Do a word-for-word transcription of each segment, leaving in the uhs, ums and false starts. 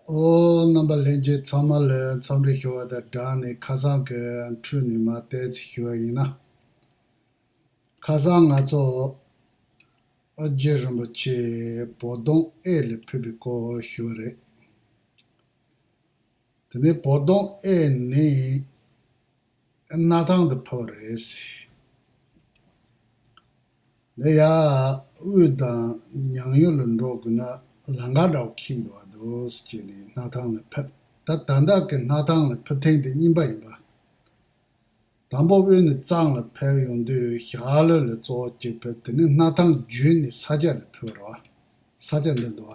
ཨོ། རྣམ་པ་ལྷན་རྒྱས་ཚང་མ་ལ་འཚམས་འདྲི་ཞུ་བ་དང་སྦྲགས་ནས། ཁ་སང་གི་འཕྲོས་ནས་མར་ཏོག་ཙམ་ཞུ་བ་ཡིན་ན། ཁ་སང་ང་ཚོ་ཨ་རྒྱས་རིན་པོ་ཆེ་བོད་དོང་ཨེ་ལ་ཕེབས་པའི་སྐོར་ཞུ་བ་རེད། དེ་ནས་བོད་དོང་ཨེ་ནས་སྣར་ཐང་དུ་ཕེབས་པ་རེད། འདི་ཡར་དབུས་དང་ཉང་ཡུལ་ལ་འགྲོ་དགོས་ན་ལམ་ཁ་འདྲ་བོ་འཁེལ་འདུག་བ་འདུག་ཟེར་བྱས་ནས་སྣར་ཐང་ལ་ཕེབས། ད་ད་ལྟ་གི་སྣར་ཐང་ལ་ཕེབས་ཐེངས་དེ་གཉིས་པ་ཡིན་པ། དང་པོ་དབུས་ནས་གཙང་ལ་ཕེབས་ཡོང་དུས་ཞྭ་ལུ་ལ་གཙོ་བོ་གཅིག་ཕེབས། དེ་ནས་སྣར་ཐང་བརྒྱུད་ནས་ས་སྐྱ་ལ་ཕེབས་པ་རེད་བ། ས་སྐྱ་འདི་འདུག་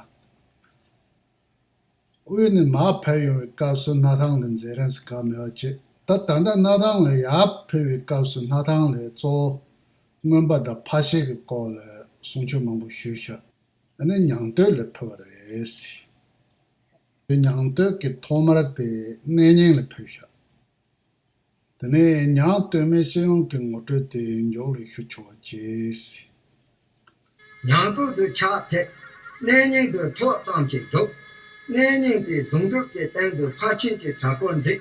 བ། དབུས་ནས་མར་ཕེབས་ཡོང་བའི་སྐབས་སུ་སྣར་ཐང་ལ་མཛད་རིམ་ཟེར་ག་མེད་པ་བྱས། ད་ད་ལྟ་སྣར་ཐང་ལ་ཡར་ཕེབས་པའི་སྐབས་སུ་སྣར་ཐང་ལ་གཙོ་བོ་མངོན་པ་དང་ཕར་ཕྱིན་གྱི་སྐོར་ལ་གསུང་ཆོས་མང་པོ་ཞུས་ཤག་ཨ་ནི་ཉང་སྟོད་ལ་ཕེབས་པ་རེད། དེ་ཉང་སྟོད་ཀྱི་ཐོག་མར་དེ་གནས་རྙིང་ལ་ཕེབས་ཤག་དེ་ནས་ཉང་སྟོད་སྨད་ཤེས་ཡོན་གྱི་ངོ་སྤྲོད་དེ་མཇུག་ལ་ཞུ་ཆོག་པ་བྱས། ཉང་སྟོད་དུ་ཕྱག་ཕེབས། གནས་རྙིང་དུ་ཐོག་བརྩམས་ཤིང་བཞུགས། གནས་རྙིང་པའི་གཟུངས་སྒྲུབ་ཀྱི་སྟེང་དུ་ཕར་ཕྱིན་གྱི་གྲྭ་སྐོར་མཛད།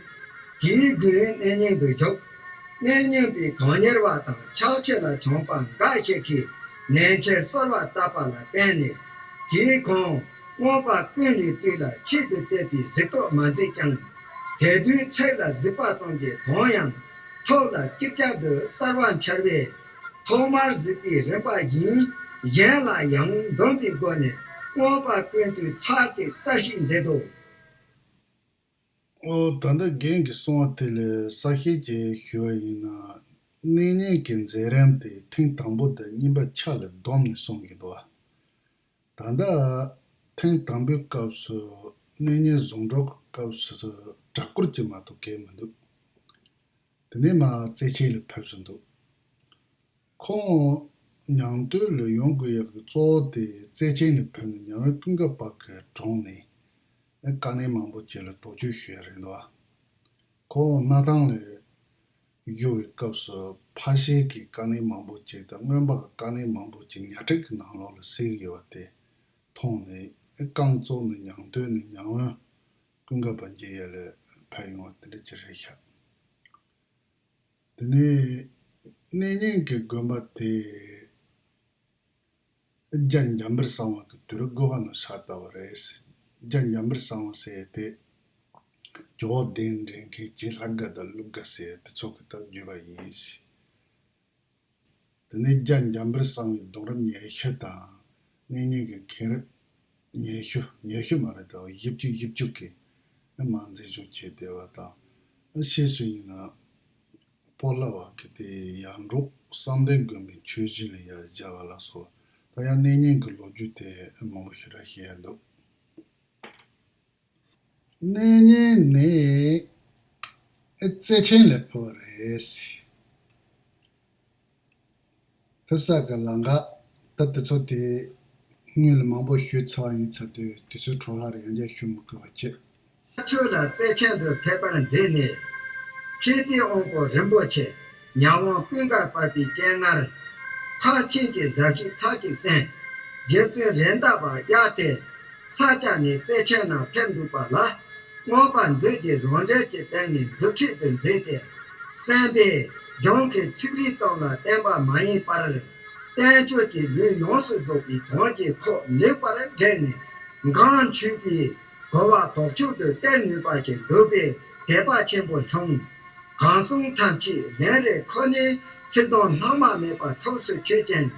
དེའི་མགོན་གནས་རྙིང་དུ་བཞུགས། གནས་རྙིང་པའི་གང་ཉེར་བ་དང་ཕྱག་ཕྱི་ལ་བྱོན་པ་འགའ་ཞིག་གིས་ནན་ཆེར་གསོལ་བ་བཏབ་པ་ལ་བརྟེན་ནས། དེའི་གོང་མངོན་པ་ཀུན་ལས་བཏུས་ལ་ཆེད་དུ་གཏད་པའི་གཟིགས་རྟོག་མ་མཛད་ཀྱང་། དེ་དུས་ཚིག་ལ་གཟིགས་པ་ཙམ་གྱིས་དོན་ཡང་ཐོག་ལ་ཅིག་ཅར་དུ་གསལ་བར་འཆར་བས། ཐོག་མར་གཟིགས་པའི་རིམ་པ་བཞིན་གཞན་ལ་ཡང་འདོན་པའི་སྒོ་ནས་མངོན་པ་ཀུན་བཏུས་ཚར་གཅིག་རྩད་ཞིབ་མཛད་དོ། ཨོ། ད་ལྟ་རྒན་གྱིས་གསུངས་པ་དེ་ལས་གསལ་བཤད་ཅིག་ཞུ་བ་ཡིན་ན། གནས་རྙིང་གི་མཛད་རིམ་དེ་ཐེངས་དང་པོ་དང་གཉིས་པ་ཆ་ལ་བསྡོམས་ནས་གསུང་གི་འདུག་ད་ལྟ་ཐེངས་དང་པོའི་སྐབས་སུ་གནས་རྙིང་གཟུངས་སྒྲུབ་ཀྱི་སྐབས་སུ་གྲྭ་སྐོར་གྱི་མ་གཏོགས་གང་ཡང་མི་འདུག་དེ་ནས་མར་རྩེ་ཆེན་ལ་ཕེབས་སུ་འདུག་ཁོང་ཉང་སྟོད་ལ་ཡོང་དགོས་ཡག་གི་གཙོ་བོ་དེ་རྩེ་ཆེན་ལ་ཕེབས་ནས་ཉང་བན་ཀུན་དགའ་བ་གི་དྲུང་ནས་བཀའ་གནད་མང་པོ་ཅིག་ལ་དོགས་གཅོད་ཞུས་ཡ་རེད་འདུག་ཁོང་སྣར་ཐང་ལ་བཞུགས་པའི་སྐབས་སུ་ཕར་ཕྱིན་གྱི་དཀའ་གནད་མང་པོ་ཅིག་དང་མངོན་པ་གི་དཀའ་གནད་མང་པོ་ཅིག་ཉ་སྒྲིག་གི་ནང་ལོགས་ལ་གཟིགས་ཡོད་པ་དེ་མཐོང་ནས། རྐང་བཙུགས་ནས་ཉང་སྟོད་ནས་ཉང་བན་ཀུན་དགའ་བ་མཇལ་ཡ་ལ་ཕེབས་ཡོང་བ་དེ་འདྲ་ཅིག་རེད་ཤག་དེ་ནས་གནས་རྙིང་གི་དགོན་པ་དེ་རྒྱ་འཇམ་དཔལ་གསང་བ་གི་དུས་རབས་དགུ་པ་ནང་ཕྱག་བཏབ་པ་རེད། རྒྱ་འཇམ་དཔལ་གསང་བ་ཟེར་ཡ་དེ་ཇོ་བོ་གདན་འདྲེན་མཁན་རྗེ་ལྷ་དགའ་དང་ཀླུ་དགའ་ཟེར་ཡ་དེ་ཚོ་གི་ད་བརྒྱུད་པ་ཡིན། དེ་ནས་རྒྱ་འཇམ་དཔལ་གསང་བའི་གདུང་རབས་ཉི་ཤུ་དང་གནས་རྙིང་གི་མཁན་རབས་ཉི་ཤུ། ཉི་ཤུ་མ་རེད་ད། བཞི་བཅུ་བཞི་བཅུ་གི་མར་འཛིན་སྐྱོང་བྱས་བསྡད་པ་དང་། ཕྱིས་སུ་ཡིན་ན་སྤོ་ལགས་བ་གི་དེ་ཡར་འབྲོག་བསམ་གཏན་དགོན་པའི་མཆོད་གཞིས་ལ་ཡར་སྦྱར་བ་ལ་སོགས། ད་ཡང་གནས་རྙིང་གི་ལོ་རྒྱུས་དེ་མང་པོ་ཞེ་དྲག་བཤད་ཡ་འདུག་གནས་རྙིང་ནས་རྩེ་ཆེན་ལ་ཕེབས་པ་རེད། ཕེབས་ས་གི་ལམ་ཁ་ད་དེ་ཚོ་དེ་སྔོན་ལ་མང་པོ་ཞུས་ཚར་བ་ཡིན་ཚར་དུས་དུས་ཚོད་འཕྲོ་བརླག་རེད། ཡང་བསྐྱར་ཞུ་མི་དགོས་པ་བྱེད། ཆོས་ལ་རྩེ་ཆེན་དུ་ཕེབས་པར་མཛད་ནས། མཁས་པའི་དབང་པོ་རིན་པོ་ཆེ་ཉ་དབང་ཀུན་དགའ་བར་པའི་སྤྱན་སྔར་ཕར་ཕྱིན་གྱི་ཟབ་ཞུགས་ཚར་གཅིག་གསན། རྗེ་བཙུན་རེད་མདའ་བ་དབྱར་ཐེངས་ས་སྐྱ་ནས་རྩེ་ཆེན་ནང་ཕེབས་འདུག་པ་ལ། མངོན་པ་མཛོད་ཀྱི་རང་འགྲེལ་གྱི་སྟེང་ནས་མཛུབ་ཁྲིད་དུ་མཛད་དེ། གསན་པས་སྦྱང་གི་ཚིག་རིས་ཙམ་ལ་བརྟེན་པ་མ་ཡིན་པར། བསྟན་བཅོས་ཀྱི་ལུས་ཡོངས་སུ་རྫོགས་པའི་དོན་གྱི་ཁོག་ལེགས་པར་བསྒྲིལ་ནས། འགངས་ཆོད་པའི་གོ་བ་དོག་གཅོད་དུ་སྟེར་ནུས་པ་ཞིག་འདུག་པས་དད་པ་ཆེན་པོ་འཁྲུངས། གང་གསུང་ཐམས་ཅད་ལན་རེ་ཁོ་ནའི་ཚིག་དོན་ལྷག་མ་མེད་པར་ཐུགས་སུ་ཆུད་ཅིང་།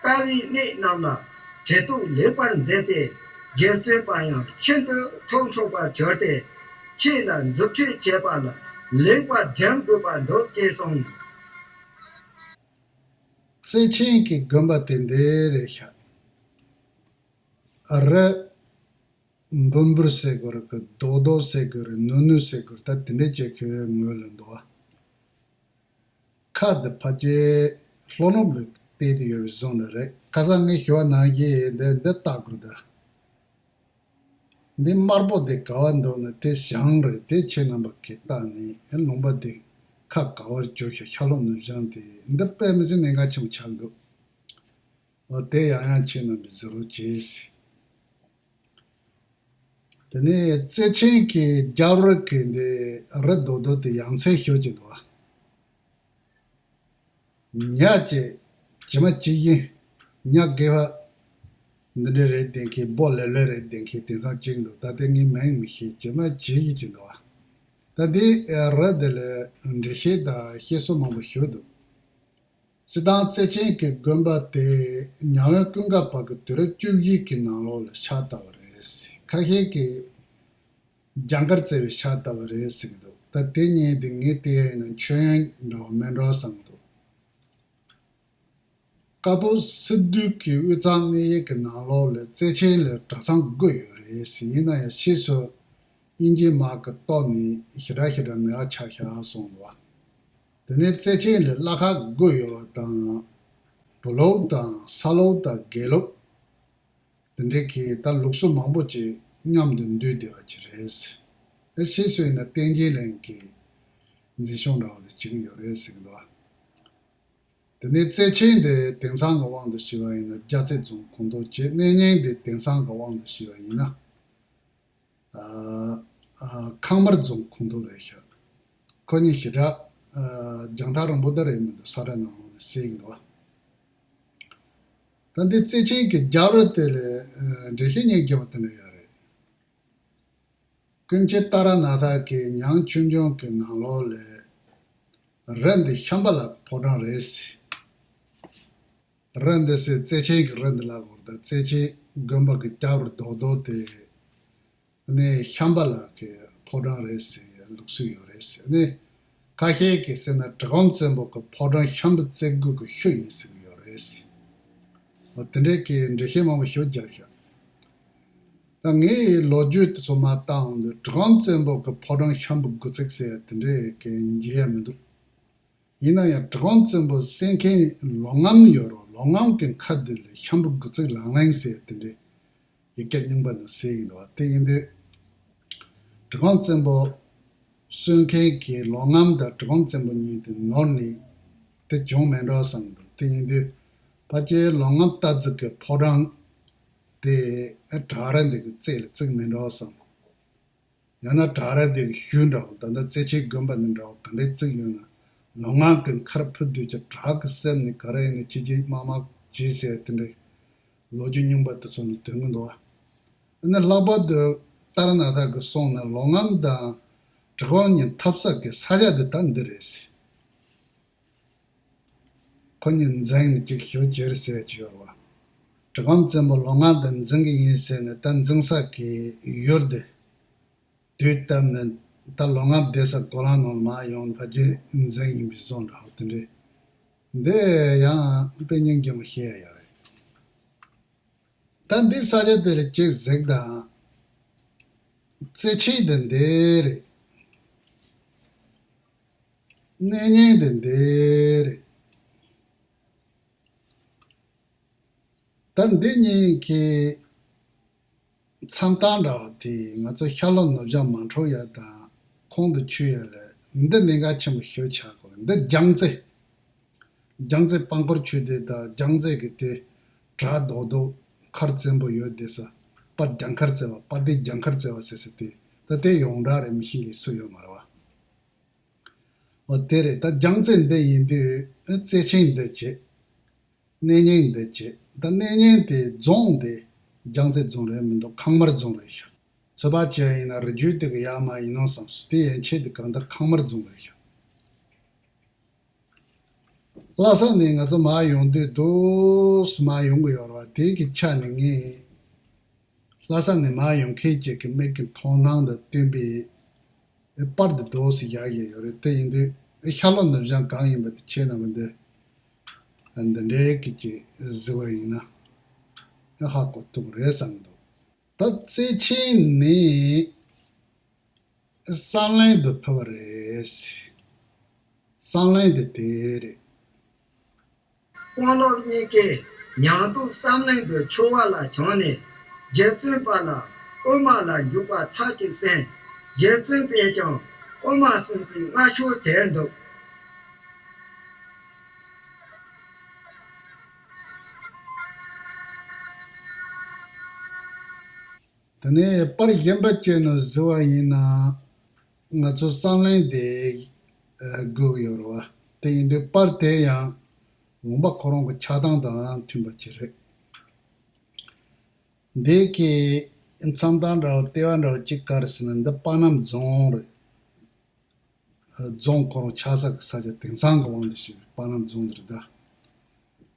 དཀའ་བའི་གནད་རྣམས་ལ་དྲི་གཏུག་ལེགས་པར་མཛད་པས། རྗེ་བཙུན་པ་ཡང་ཤིན་ཏུ་ཐུགས་འཁྲུགས་པར་གྱུར་ཏེ། ཁྱེད་ལ་མཛུབ་ཁྲིད་བྱེད་པ་ལ་ལེགས་པར་སྦྱང་དགོས་པར་འདུག་ཅེས་གསུངས། རྩེ་ཆེན་གྱི་དགོན་པ་དེ་འདི་རེད་ཤག་རི་འབུར་འབུར་ཟེར་དགོས་རེད་གི། རྡོག་རྡོག་ཟེར་དགོས་རེད། ནུར་ནུར་ཟེར་དགོས་རེད། ད་དེ་འདྲ་ཅིག་གི་ངོས་ལ་འདུག་བ། ཁ་འདི་ཕལ་ཆེར་ལྷོ་ནུབ་ལ་བལྟས་ཏེ་ཡོད་པའི་བཟོ་འདྲ་རེད། ཁ་སང་ངས་ཞུ་བ་ནང་བཞིན་འདི་འདི་བལྟ་དགོས་རེད་ད། འདི་དམར་པོ་འདི་ག་བ་འདུག་ན་དེ་ཞང་རེད། དེ་ཁྱེད་རྣམ་པ་གིས་བལྟས་ནས་ལུང་པ་འདི་ཁ་ག་བར་གྱུར་ཤག་ཤར་ལྷོ་ནུབ་བྱང་དེ་འདི་དཔེ་མི་སྲིད་གནད་འགག་ཆེན་པོ་ཆགས་འདུག་ཨོ། དེ་ཡང་ཡང་ཁྱེད་རྣམ་པས་གཟིགས་རོགས་གྱིས། དེ་ནས་བརྩེ་ཆེན་གྱི་རྒྱབ་རི་གི་འདི་རི་རྡོག་རྡོག་དེ་ཡ་མཚན་ཤོད་ཀྱི་འདུག་བ། ཉ་བྱེད། བྱེ་མ་བྱེད་བཞིན། ཉ་དགེ་བ་འདི་འདྲ་རེད་བསྡད་མཁན། སྦོ་ལེབ་ལེབ་རེད་བསྡད་མཁན་དེང་སང་གཅིག་འདུག་ད་ལྟ་ངའི་མིང་མི་ཤེས། བྱེ་མ་བྱེད་བཞིན་གྱི་འདུག་བ། ད་འདི་རི་འདི་ལ་འགྲེལ་བཤད་དང་བཤད་སྲོལ་མང་པོ་ཞིག་འདུག་སྤྱིར་བཏང་བརྩེ་ཆེན་གྱི་དགོན་པ་དེ་ཉང་བན་ཀུན་དགའ་བར་གྱི་དུས་རབས་བཅུ་བཞི་གི་ནང་ལོགས་ལ་ཕྱག་བཏབ་པ་རེད། ཁ་ཤས་ཀྱིས་རྒྱ་མཁར་རྩེ་བའི་ཕྱག་བཏབ་པ་རེད་ཟེར་གྱི་འདུག་ད་དེ་གཉིས་དེ་ངས་བལྟས་ཡིན་ན་མཆོད་ཡོན་འདྲ་བོ་མིན་འགྲོ་བསམ་གྱི་འདུག་ཀཿཐོག་སི་ཏུ་གི་དབུས་གཙང་གནས་ཡིག་གི་ནང་ལོགས་ལ་བརྩེ་ཆེན་ལ་གྲྭ་ཚང་དགུ་ཡོད་རེད་ཟེར། ཡིན་ན་ཡང་ཕྱིས་སུ་དབྱིན་ཇིའི་དམག་གིས་གཏོར་ནས་ཞེ་དྲག་ཞེ་དྲག་མེད་པ་ཆགས་ཤག་གསུངས་འདུག་དེ་ནས་བརྩེ་ཆེན་ལ་བླ་ཁག་དགུ་ཡོད་པ་དང་། བུ་སློབ་དང་ས་སློབ་དང་དགེ་སློབ། དེ་འདྲའི་གི་ད་ལུགས་སྲོལ་མང་པོ་ཅིག་མཉམ་དུ་འདུས་བསྡད་པ་ཅིག་རེད། ཨེ་ཕྱིས་སུ་ཡིན་ན་བསྟན་རྒྱས་གླིང་གི་མཛེས་ལྗོངས་འདྲ་བ་དེ་བྱེད་ཀྱི་ཡོད་རེད་ཟེར་གྱི་འདུག་དེ་ནས་བརྩེ་ཆེན་དེ་དེང་སང་གི་དབང་དུ་བྱས་པ་ཡིན་ན་རྒྱལ་རྩེ་རྫོང་ཁོངས་གཏོགས་བྱས། གནས་རྙིང་དེ་དེང་སང་གི་དབང་དུ་བྱས་པ་ཡིན་ན། ཨ་ཨ་ཁང་དམར་རྫོང་ཁོངས་གཏོགས་རེད་ཤག་ཁོ་གཉིས་ཞེ་དྲག་ཨ་རྒྱང་ཐག་རིང་པོ་ད་རེད་མི་འདུག་ས་ཁྲ་ནང་ལོགས་ནས་གསལ་གྱི་འདུག་ད་འདི་བརྩེ་ཆེན་གྱི་རྒྱབ་རི་དེ་ལ་ཨ་འགྲེལ་བཤད་སྙིང་རྗེ་པོ་དེ་འདྲ་ཡོད་རེད། ཀུན་མཁྱེན་ཏཱ་ར་ནཱ་ཐ་གིས་ཉང་ཆོས་འབྱུང་གི་ནང་ལོགས་ལ་རི་འདི་ཤམྦྷ་ལ་གི་ཕོ་བྲང་རེད་ཟེར། རི་འདི་ཟེར་བརྩེ་ཆེན་གྱི་རི་འདི་ལབ་དགོས་རེད། ད་བརྩེ་ཆེན་དགོན་པ་གི་རྒྱབ་རི་རྡོག་རྡོག་དེ་ནི་ཤམྦྷ་ལ་གི་ཕོ་བྲང་རེད་ཟེར་ལུགས་སྲོལ་ཡོད་རེད་ཟེར། ནི་ཁ་ཤས་ཀྱིས་ཟེར་ན་གྲི་གུམ་བཙན་པོ་གི་ཕོ་བྲང་ཤམ་བུ་རྩེ་དགུ་གི་ཤུལ་ཡིན་ཟེར་གྱི་ཡོད་རེད་ཟེར། འོ་དེ་འདྲའི་གི་འགྲེལ་བཤད་མང་པོ་ཞིག་རྒྱབ་ཤག་ད་ངའི་ལོ་རྒྱུས་དེ་ཚོ་མར་བལྟ་འོང་དུས་གྲི་གུམ་བཙན་པོ་གི་ཕོ་བྲང་ཤམ་བུ་དགུ་བརྩེགས་ཟེར་དེ་འདྲའི་གི་མཇལ་ཡ་མི་འདུག་ཡིན་ན་ཡང་གྲི་གུམ་བཙན་པོ་བསད་མཁན་ལོ་ངམ་ཡོད་རེད། ལོ་ངམ་གྱི་མཁར་དེ་ལ་ཤམ་བུ་དགུ་བརྩེགས་ལང་ལང་ཟེར་དེ་འདྲའི་ཡིག་སྐད་རྙིང་པ་ནང་གསལ་ཡིན་འདུག་བ། དེ་ཡིན་དུས་གྲི་གུམ་བཙན་པོ་གསོད་མཁན་གྱི་ལོ་ངམ་དང་གྲི་གུམ་བཙན་པོ་གཉིས་དེ་ནོར་ནས་དེ་བྱུང་མེད་འགྲོ་བསམ་འདུག་དེ་ཡིན་དུས་ཕལ་ཆེར་ལོ་ངམ་རྟ་རྫི་གི་ཕོ་བྲང་དེ་བྲག་ར་འདི་གི་རྩེ་ལ་བརྩིགས་མེད་འགྲོ་བསམ། ཡང་ན་བྲག་ར་དེ་གི་ཤུལ་འདྲ་བོ། ད་ལྟ་རྩེ་ཆེན་དགོན་པ་འདི་འདྲ་བོ་ག་འདྲའི་བརྩིགས་ཡོད་ན། ལོ་ངམ་གྱི་མཁར་ཕུ་དུས་ཀྱི་བྲག་གི་གསེབ་ནས་ག་རེ་ཡིན་ན་ཅི་ཅི་མ་མ་བྱས་ཟེར་དེ་འདྲའི་ལོ་རྒྱུས་རྙིང་པ་དེ་ཚོ་ནས་ཐོན་གྱི་འདུག་བ། ཨ་ནི་ལྷག་པར་དུ་ཏཱ་ར་ནཱ་ཐ་གིས་གསུངས་ན་ལོ་ངམ་དང་གྲི་གུམ་གཉིས་འཐབ་ས་གི་ས་ཆ་འདི་ད་འདི་རེད་ཟེར། ཁོ་གཉིས་འཛིང་ནས་ཅིག་ཞུ་བྱེད་ཟེར་གྱི་ཡོད་རེད་བ། གྲི་གུམ་བཙན་པོ་ལོ་ངམ་དེ་འཛིང་གི་ཡིན་ཟེར་ནས་ད་འཛིང་ས་གི་ཡུལ་དེ་དུས་བཏབ་ནས་ད་ལོ་ངམ་བསྡད་ས་གོ་ལ་ནང་ལ་མར་ཡོང་ཕ་རྒྱུད་འཛིང་ཡིན་པའི་བཟོ་འདྲ་བོ་དེ་འདྲས། འདི་ཡང་དཔེ་སྙིང་རྗེ་མོ་བཤད་ཡ་ཡོད་རེད། ད་འདི་ས་ཆ་དེ་ལ་ཅིག་གཟིགས་དང་། རྩེ་ཆེན་དེ་འདི་རེད། གནས་རྙིང་དེ་འདི་རེད། ད་འདི་གཉིས་ཀྱི་མཚམས་རྟགས་འདྲ་བ་དེ་ང་ཚོ་ཤར་ལྷོ་ནུབ་བྱང་མ་འཕྲོག་ཡ་དང་ཁོང་དུ་ཆུད་ཡ་ལ་འདི་གནད་འགག་ཆེན་པོ་ཞིག་ཆགས་དགོས། འདི་རྒྱང་རྩེ། རྒྱང་རྩེ་པང་སྐོར་ཆུ་དེ་དང་རྒྱང་རྩེ་གི་དེ་བྲག་རྡོག་རྡོག་མཁར་བཙན་པོ་ཡོད་དེ་ས་དཔལ་རྒྱང་མཁར་རྩེ་བ། དཔལ་ལྡན་རྒྱང་མཁར་རྩེ་བ་ཟེར་ས་དེ་ད་དེ་ཡོངས་གྲགས་རེད། མི་ཤེས་མཁན་སུ་ཡོད་མ་རེད་བ། འོ་དེ་རེད། ད་རྒྱང་རྩེ་འདི་ཡིན་དུས་རྩེ་ཆེན་འདི་བྱེད། གནས་རྙིང་འདི་བྱེད། ད་གནས་རྙིང་དེ་རྫོང་དེ་རྒྱང་རྩེ་རྫོང་རེད་མི་འདུག་ཁང་དམར་རྫོང་རེད་ཤག་ཚོད་དཔག་བྱས་ཡིན་ན་རི་རྒྱུད་དེ་གི་ཡར་མར་ཡིན་ནོ་བསམ་སོང་། དེ་ཡན་ཆད་དེ་གང་ལྟར་ཁང་དམར་རྫོང་རེད་ཤག་ལྷ་ས་ནས་ང་ཚོ་མར་ཡོང་དུས་འདུག་སེ་མར་ཡོང་གི་ཡོད་རེད་བ། དེ་གི་ཆ་ནས་ངས་ལྷ་ས་ནས་མར་ཡོང་མཁན་ཅིག་གི་མིག་གི་མཐོང་སྣང་དང་བསྟུན་པའི་པར་འདི་འདུག་སེ་བཞག་ཡས་ཡོད་རེད། དེ་ཡིན་དུས་ཤར་ལྷོ་ནུབ་བྱང་གང་ཡིན་པ་དེ་ཁྱེད་རྣམ་པ་འདི་འདི་འདྲའི་གི་ཅིག་གཟིགས་པ་ཡིན་ན་ཧ་གོ་ཐུབ་རེད་བསམ་འདུག་ད་རྩེ་ཆེན་ནས་བསམ་གླིང་དུ་ཕེབས་པ་རེད། བསམ་གླིང་དེ་དེ་རེད། དཔོན་སློབ་གཉིས་ཀས་ཉང་སྟོད་བསམ་གླིང་དུ་ཆོས་པ་ལ་བྱོན་ནས་རྗེ་བཙུན་པ་ལ་དབུ་མ་ལ་འཇུག་པ་ཚར་གཅིག་གསན། རྗེ་བཙུན་པས་ཀྱང་དབུ་མ་གསུངས་པའི་སྔ་ཕྱོགས་དེར་འདུག་དེ་ནས་པར་གཞན་པ་བཅས་ནས་གཟིགས་པ་ཡིན་ན། ང་ཚོ་བསམ་ལན་དེ་ཨ་དགོས་ཀྱི་ཡོད་རེད་བ། དེ་ཡིན་དུས་པར་དེ་ཡང་ལུང་པ་ཁོ་རང་གི་ཆགས་སྟངས་དང་མཐུན་པ་ཅིག་རེད། འདི་གི་མཚམས་སྟངས་འདྲ་བོ་ལྟེ་བ་འདྲ་བོ་གཅིག་ག་རེ་ཟེར་ན། འདི་པ་སྣམ་རྫོང་རེད། རྫོང་ཁོ་རང་ཆགས་ས་གི་ས་ཆ་དེང་སང་གི་དབང་དུ་བྱས་པའི་པ་སྣམ་རྫོང་དེ་རེད་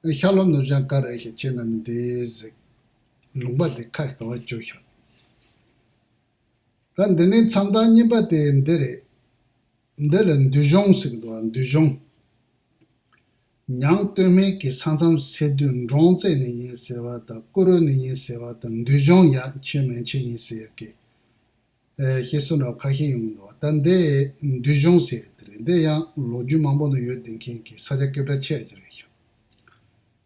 ད། ཤར་ལྷོ་ནུབ་བྱང་ག་རེ་ཤེས་ཁྱེད་རྣམས་ནི་འདི་གཟིགས། ལུང་པ་འདི་ཁ་ག་བ་བཅུག་ཤག་ད་འདི་ནས་མཚམས་སྟངས་གཉིས་པ་དེ་འདི་རེད། འདི་ལ་འདུས་གཞུང་ཟེར་གི་འདུག་འདུས་གཞུང་། ཉང་སྟོད་སྨད་ཀྱི་ས་མཚམས་སེལ་དུས་འབྲོང་རྩེ་ནས་ཡིན་ཟེར་བ་དང་། ཀུ་རུ་ནས་ཡིན་ཟེར་བ་དང་། འདུས་གཞུང་ཡང་ཆེ་མན་ཆད་ཡིན་ཟེར་ཡག་གི་ཨེ་བཤད་སྲོལ་འདྲ་བོ་ཁ་ཤས་ཡོང་གི་འདུག་ད་འདི་འདུས་གཞུང་ཟེར་དེ་རེད། འདི་ཡང་ལོ་རྒྱུས་མང་པོ་ནང་ཡོད་བསྡད་མཁན་གྱི་ས་ཆ་སྐད་གྲགས་ཆེ་བ་ཅིག་རེད་ཤག་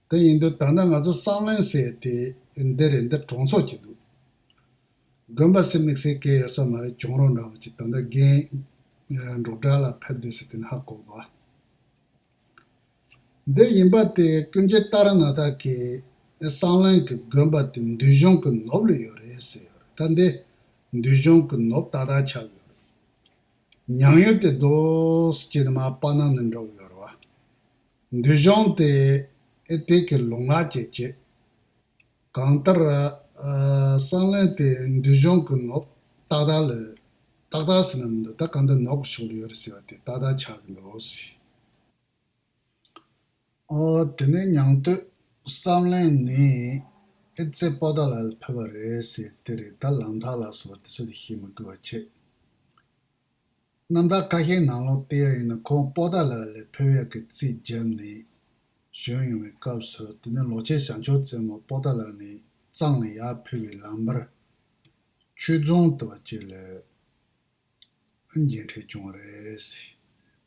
དེ་ཡིན་དུས་ད་ལྟ་ང་ཚོ་བསམ་གླིང་ཟེར་དེ་འདི་རེད། འདི་གྲོང་ཚོ་ཅིག་འདུག་དགོན་པ་ཟེར་དམིགས་བསལ་གང་ཡང་ཡོད་ས་མ་རེད། གྱོང་རོགས་འདྲ་བོ་ཅིག་ད་ལྟ་རྒན་ཨ་འབྲོག་སྒྲ་ལགས་ཕེབས་བསྡད་ས་དེ་ནས་ཧ་གོ་གི་འདུག་འདི་ཡིན་པ་དེ་ཀུན་མཁྱེན་ཏཱ་ར་ནཱ་ཐ་གིས་བསམ་གླིང་གི་དགོན་པ་དེ་འདུས་གཞུང་གི་ནུབ་ལ་ཡོད་རེད་ཟེར་ཡོད་རེད། ད་འདི་འདུས་གཞུང་གི་ནུབ་ཏག་ཏག་ཆགས་ཡོད་རེད། ཉང་ཡུལ་དེ་རྡོ་སྐྱེས་ནས་མར་པ་ནང་ནས་འགྲོ་གི་ཡོད་རེད་བ། འདུས་གཞུང་དེ་ཨེ་དེ་གི་ལུང་ལ་བཅད་བྱས། གང་ལྟར་ཨ་བསམ་གླིང་དེ་འདུས་གཞུང་གི་ནུབ་ཏག་ཏག་ལ། ཏག་ཏག་ཟེར་ན་མི་འདུག་ད་གང་འདི་ནུབ་ཀྱི་ཕྱོགས་ལ་ཡོད་རེད་ཟེར་བ་དེ་ཏག་ཏག་ཆགས་ཀྱི་འདུག་ཟེར། ཨོ་དེ་ནས་ཉང་སྟོད་བསམ་གླིང་ནས་ཨེ་རྩེ་པོ་ཏཱ་ལ་ལ་ཕེབས་པ་རེད་ཟེར་དེ་རེད། ད་ལམ་ཐག་ལ་སོགས་པ་དེ་ཚོ་དེ་ཤེས་མི་དགོས་པ་བྱས། རྣམ་ཐར་ཁ་ཤས་ནང་ལོགས་བལྟས་པ་ཡིན་ན་ཁོང་པོ་ཏཱ་ལ་ལ་ཕེབས་ཡག་གི་རྩིས་བརྒྱབ་ནས་བྱོན་ཡོང་བའི་སྐབས་སུ། དེ་ནས་ལོ་ཆེན་བྱང་ཆུབ་རྩེ་མོ་པོ་ཏཱ་ལ་ནས་གཙང་ལ་ཡར་ཕེབས་པའི་ལམ་བར་ཆོས་རྫོང་དུ་བ་ཅིག་ལ་མཇལ་འཕྲད་བྱུང་བ་རེད་ཟེར།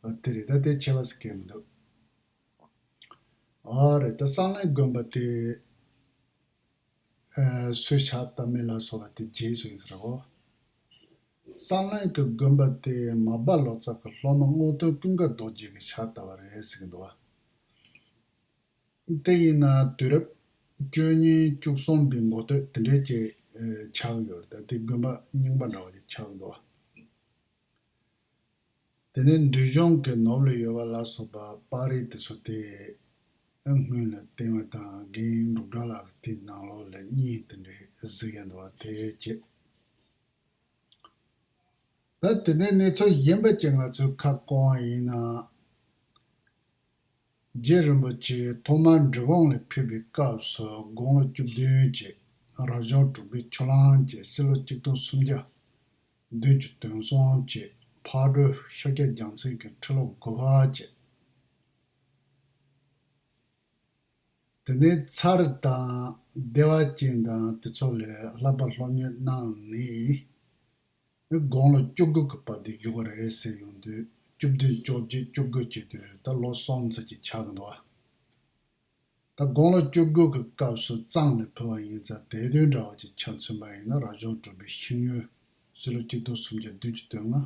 ཨ་དེ་རེད། ད་དེ་ཆེ་བ་ཟེར་མཁན་མི་འདུག་ཨ་རེད། ད་བསམ་གླིང་དགོན་པ་དེ་ཨ་སུས་ཕྱག་བཏབ་མིན་ལ་སོགས་པ་དེ་རྗེས་སུ་ཡིན་ཟེར་གོ། བསམ་གླིང་གི་དགོན་པ་དེ་མར་པ་ལོ་ཙཱ་གི་སློབ་མ་རྔོག་སྟོན་ཀུན་དགའ་རྡོ་རྗེ་གིས་ཕྱག་བཏབ་པ་རེད་ཟེར་གྱི་འདུག་བ། དེ་ཡིན་ན་དུས་རབས་བཅུ་གཉིས་བཅུ་གསུམ་པའི་འགོ་སྟོད་དེ་འདྲའི་ཅིག་ཨེ་ཆགས་ཡོད་རེད། ད་དེ་དགོན་པ་རྙིང་པ་འདྲ་བ་ཅིག་ཆགས་འདུག་བ། དེ་ནས་འདུས་གཞུང་གི་ནུབ་ལ་ཡོད་པ་ལ་སོགས་པ་པར་རིས་དེ་ཚོ་དེ་ཨེ་སྔོན་ལ་བསྟན་པ་དང་རྒན་འབྲུག་སྒྲ་ལགས་ཀྱི་དེའི་ནང་ལོགས་ལ་གཉིས་དེ་འདྲའི་གཟིགས་ཡ་འདུག་བ། དེ་བྱས། ད་དེ་ནས་གནས་ཚུལ་གཞན་པ་ཅིག་ང་ཚོས་ཁ་སྐོང་བ་ཡིན་ན། རྗེ་རིན་པོ་ཆེ་ཐོག་མར་འབྲི་གུང་ལ་ཕེབས་པའི་སྐབས་སུ་དགུང་ལོ་བཅུ་བདུན་བཅས། རབ་བྱུང་དྲུག་པའི་ཆུ་གླང་བཅས། སྤྱི་ལོ་གཅིག་སྟོང་སུམ་བརྒྱ་བདུན་ཅུ་དོན་གསུམ་བཅས། ཕག་གྲུ་ཤཱཀྱ་རྒྱལ་མཚན་གྱི་ཁྲི་ལོ་དགུ་པ་བཅས། དེ་ནས་ཚར་དང་བདེ་བ་ཅན་དང་དེ་ཚོ་ལས་བསླབ་པ་སློབ་གཉེར་གནང་ནས། དགུང་ལོ་བཅུ་དགུ་གི་བར་དུ་བཞུགས་པ་རེད་ཟེར་ཡོང་དུས། བཅུ་བདུན་བཅོ་བརྒྱད་བཅུ་དགུ་བྱེད་དུས་ད་ལོ་གསུམ་ཙམ་ཅིག་ཆགས་ཀྱི་འདུག་བ། ད་དགུང་ལོ་བཅུ་དགུ་གི་སྐབས་སུ་གཙང་ལ་ཕེབས་པ་ཡིན་ཙང་། དེ་དུས་འདྲ་བ་ཅིག་ཆ་མཚོན་པ་ཡིན་ན་རབ་བྱུང་དྲུག་པའི་ཤིང་ཡོས། སྤྱི་ལོ་གཅིག་སྟོང་སུམ་བརྒྱ་བདུན་ཅུ་དོན་ལྔ།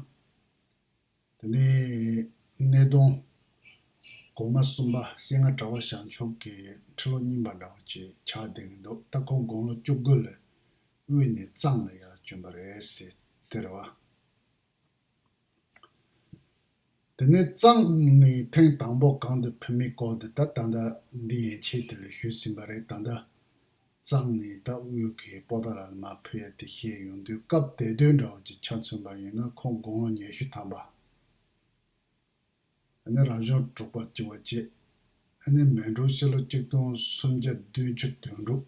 དེ་ནས་སྣེ་གདོང་གོང་མ་གསུམ་པ་སྤྱན་སྔ་གྲགས་པ་བྱང་ཆུབ་ཀྱི་ཁྲི་ལོ་གཉིས་པ་འདྲ་བོ་ཅིག་ཆགས་བསྡད་ཀྱི་འདུག་ད་ཁོང་དགུང་ལོ་བཅུ་དགུ་ལ་དབུས་ནས་གཙང་ལ་ཡར་བྱོན་པ་རེད་ཟེར་དེ་རེད་བ། དེ་ནས་གཙང་ནས་ཐེངས་དང་པོ་གང་དུ་ཕེབས་མིན་སྐོར་དེ་ད་ད་ལྟ་འདི་ཡན་ཆད་དེ་ལ་ཞུས་ཟིན་པ་རེད། ད་ལྟ་གཙང་ནས་ད་དབུས་ཀྱི་པོ་ཏཱ་ལ་ལ་མར་ཕེབས་ཡ་དེ་བཤད་ཡོང་དུས། སྐབས་དེ་དུས་འདྲ་བོ་ཅིག་ཆ་མཚོན་པ་ཡིན་ན་ཁོང་དགུང་ལོ་ཉི་ཤུ་ཐམ་པ། ཨ་ནི་རབ་བྱུང་དྲུག་པ་བཅུ་པ་བཅས། ཨ་ནི་མེ་འབྲུག་སྤྱི་ལོ་གཅིག་སྟོང་སུམ་བརྒྱ་བདུན་ཅུ་དོན་དྲུག་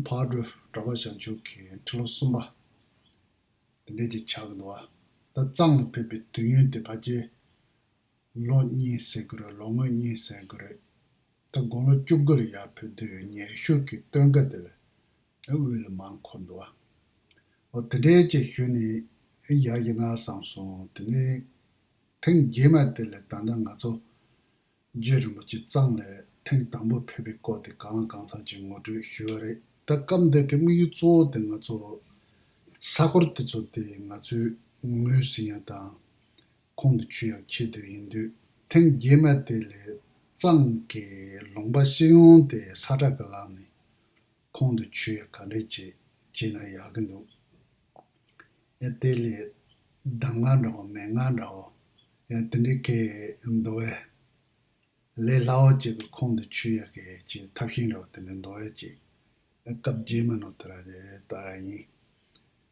ཕག་གྲུ་གྲགས་པ་བྱང་ཆུབ་ཀྱི་ཁྲི་ལོ་གསུམ་པ། དེ་འདྲས་ཅིག་ཆགས་ཀྱི་འདུག་བ། ད་གཙང་ལ་ཕེབས་པའི་དུས་ཡུན་དེ་ཕལ་ཆེར་ལོ་གཉིས་ཟེར་དགོས་རེད། ལོ་ངོ་གཉིས་ཟེར་དགོས་རེད། ད་དགུང་ལོ་བཅུ་དགུ་ལ་ཡར་ཕེབས་དུས་ཉི་ཤུ་གི་སྟོན་ཁ་དེ་ལ་དབུས་ལ་མར་འཁོར་འདུག་བ། འོ་དེ་འདྲས་ཅིག་ཞུས་ནས་ཡག་ཡིན་ན་བསམ་སོང་། དེ་ནས་ཐེངས་རྗེས་མ་དེ་ལ་ད་ལྟ་ང་ཚོ་རྗེ་རིན་པོ་ཆེ་གཙང་ལ་ཐེངས་དང་པོ་ཕེབས་པའི་སྐོར་དེ་གང་ལ་གང་འཚམ་ཅིག་ངོ་སྤྲོད་ཞུས་པ་རེད། ད་སྐབས་འདི་གི་དམིགས་ཡུལ་གཙོ་བོ་དེ་ང་ཚོ་ས་སྐོར་དེ་ཚོ་དེ་ང་ཚོས་ངོས་ཟིན་ཡ་དང་ཁོང་དུ་ཆུད་ཡ་ཆེད་དུ་ཡིན་དུས། ཐེངས་རྗེས་མ་དེ་ལ་གཙང་གི་ལུང་པ་སྤྱི་ཡོངས་དེ་ས་ཁྲ་གི་ལམ་ནས་ཁོང་དུ་ཆུད་ཡ་ག་འདྲས་ཅིག་ བྱས་ན་ཡག་གི་འདུག་ཡང་དེ་ལས་གདམས་ངག་འདྲ་བོ་མན་ངག་འདྲ་བོ་ཡང་དེ་འདྲའི་གི་འདུལ་བའི་ལས་སླ་བོ་ཅིག་གི་ཁོང་དུ་ཆུད་ཡག་གི་ཅིག་ཐབས་ཤེས་འདྲ་བོ་དེ་འདྲ་འདུལ་བའི་ཅིག་སྐབས་རྗེས་མ་ནོར་དེ་ར་རེད་ད་ཡིན།